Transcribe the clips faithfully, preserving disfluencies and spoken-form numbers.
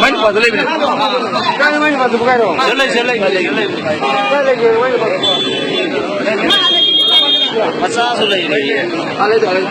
ꯃꯥꯏ ꯅꯨꯄꯥꯗ ꯂꯩꯕꯅꯦ꯫ ꯀꯥꯏꯗ ꯃꯥꯏ ꯅꯨꯄꯥꯗꯨꯕꯨ ꯀꯥꯏꯔꯣ? ꯁꯤꯗ ꯂꯩ, ꯁꯤꯗ ꯂꯩ, ꯁꯤꯗ ꯂꯩ꯫ ꯀꯥꯏ ꯂꯩꯒꯦ ꯃꯥꯏ ꯅꯨꯄꯥꯗꯨꯕꯨ? ꯃꯆꯥꯁꯨ ꯂꯩꯔꯤꯌꯦ꯫ ꯑꯥ, ꯂꯩ, ꯑꯥ, ꯂꯩ꯫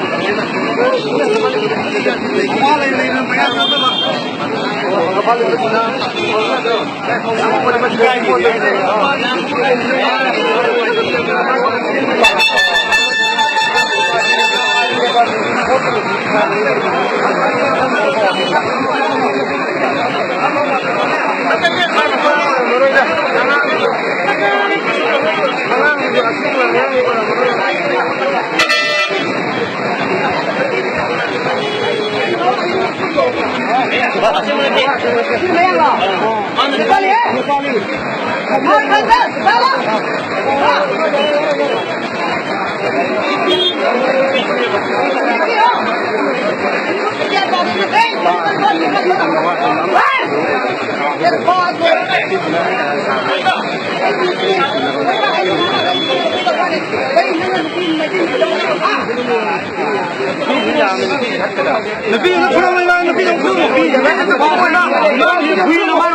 ꯅꯨꯄꯤ ꯑꯃ ꯐꯨꯔꯝꯃꯣ, ꯏꯃꯥ, ꯅꯨꯄꯤ ꯑꯃ ꯐꯨꯔꯝꯃꯣ, ꯅꯨꯄꯤ ꯑꯃ ꯐꯨꯔꯝꯃꯣ, ꯏꯃꯥ꯫ ꯅꯨꯄꯤ ꯑꯃ ꯐꯨꯔꯝꯃꯣ, ꯏꯃꯥ,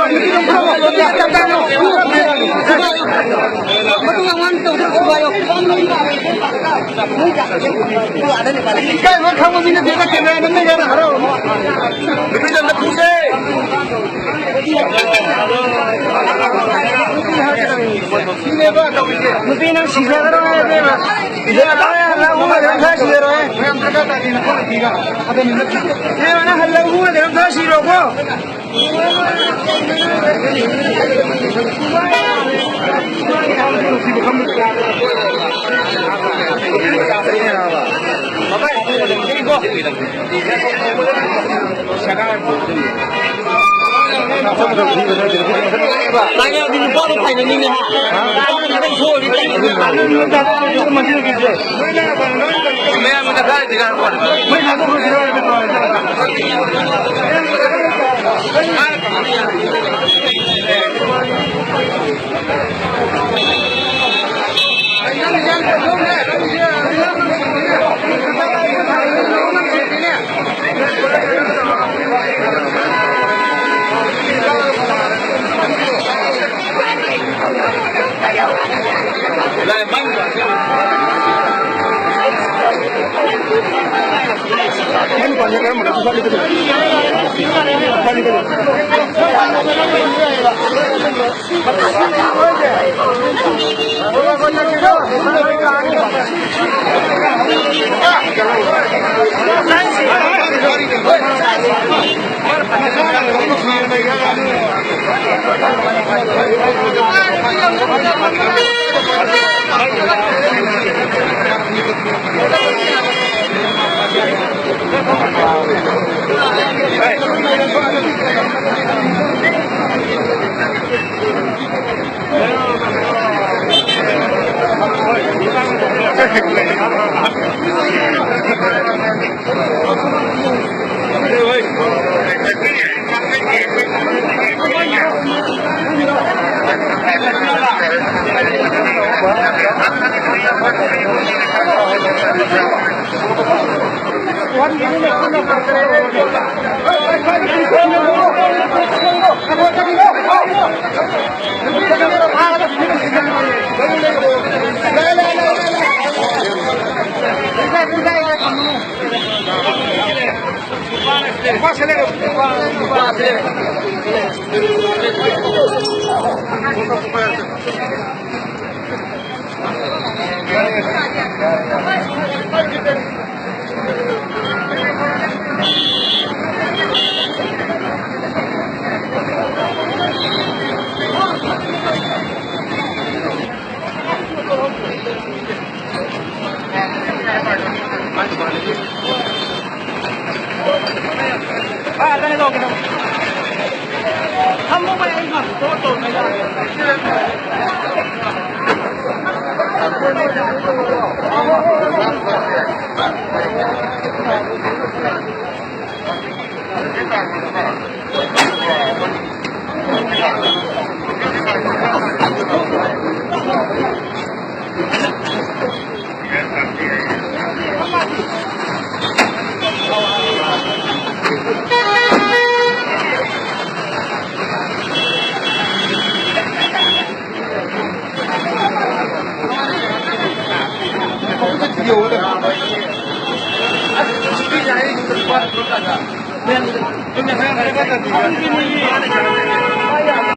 ꯅꯨꯄꯤ ꯑꯃ ꯐꯨꯔꯝꯃꯣ꯫ ꯃꯇꯨꯡ ꯑꯉꯥꯡ ꯇꯧꯗ꯭ꯔꯁꯨ ꯋꯥꯏꯌꯣ꯫ ꯏꯀꯥꯏꯕ ꯈꯪꯕ ꯃꯤ ꯅꯠꯇꯦꯗ, camera ꯅꯝꯃꯦ ꯀꯥꯏꯅ ꯍꯔꯥꯎꯔꯨꯅꯨ꯫ ꯅꯨꯄꯤꯗ ꯑꯝꯇ ꯐꯨꯁꯦ꯫ ꯅꯨꯄꯤ ꯅꯪ ꯁꯤꯖꯈ꯭ꯔꯣ ꯍꯥꯏꯕꯅꯦꯕ꯫ ꯁꯤꯖꯔꯣ ꯍꯥꯏ, ꯍꯜꯂꯛꯑꯣ ꯍꯥꯏꯗꯅ ꯈꯔ ꯁꯤꯖꯔꯣ ꯍꯥꯏ꯫ ꯃꯌꯥꯝ ꯗꯔꯀꯥꯔ ꯇꯥꯗꯦꯅ ꯈꯣꯠꯂ ꯊꯤꯒ꯫ ꯑꯗꯨꯅ ꯅꯠꯇꯦ꯫ ꯏꯕꯦꯝꯃ ꯅꯪ ꯍꯜꯂꯛꯑꯣ ꯍꯥꯏꯗꯅ ꯈꯔ ꯁꯤꯔꯣꯀꯣ꯫ ꯅꯪ ꯌꯥꯎꯔꯗꯤ ꯅꯨꯄꯥꯗꯣ ꯐꯥꯏꯅꯅꯤꯅꯦ ꯍꯥ? ꯅꯨꯄꯥꯗꯣ ꯈꯤꯇꯪ ꯁꯣꯏꯔꯗꯤ ꯃꯌꯥꯝꯒꯤ ꯗꯔꯀꯥꯔ ꯂꯩꯇꯦ ꯀꯥꯏꯅ ꯄꯣꯠ꯫